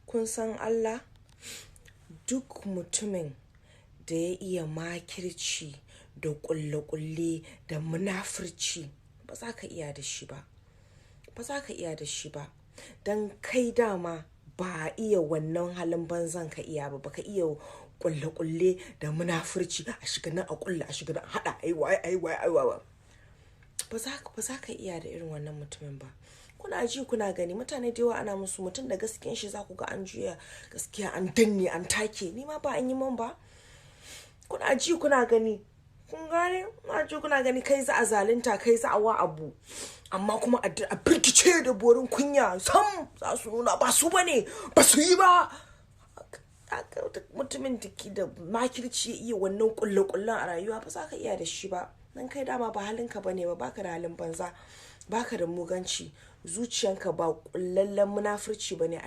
Kun san Allah, duk mutumin da ya iya makirci da ƙulle-ƙulle da munafurci, ba za ka iya da shi ba. Ba za ka iya da shi ba. Don kai dama ba iya wannan halin banzan ka iya ba, baka iya ƙulle-ƙulle da munafurci, a shiga nan a ƙulle, a shiga nan a haɗa, ai waye, ai waye, ai waye. Ba za ka iya da irin wannan mutumin ba. Kuna ji kuna gani, mutane da yawa ana musu, mutum da gaskiyan shi za ku ga an juya gaskiya, an danne, an take. Ni ma ba an yi min ba. Kuna ji kuna gani. Kun gane? Kuna ji kuna gani, kai za a zalunta, kai za a wa abu. Amma kuma a birkice da borin kunya, sam za su nuna ba su bane, ba su yi ba. Mutumin da ke da makirci, ya iya wannan ƙulle-ƙullen a rayuwa, ba za ka iya da shi ba. Dan kai dama ba halinka bane ba, baka da halin banza, baka da muganci, zuciyanka ba ƙullallen munafurci bane a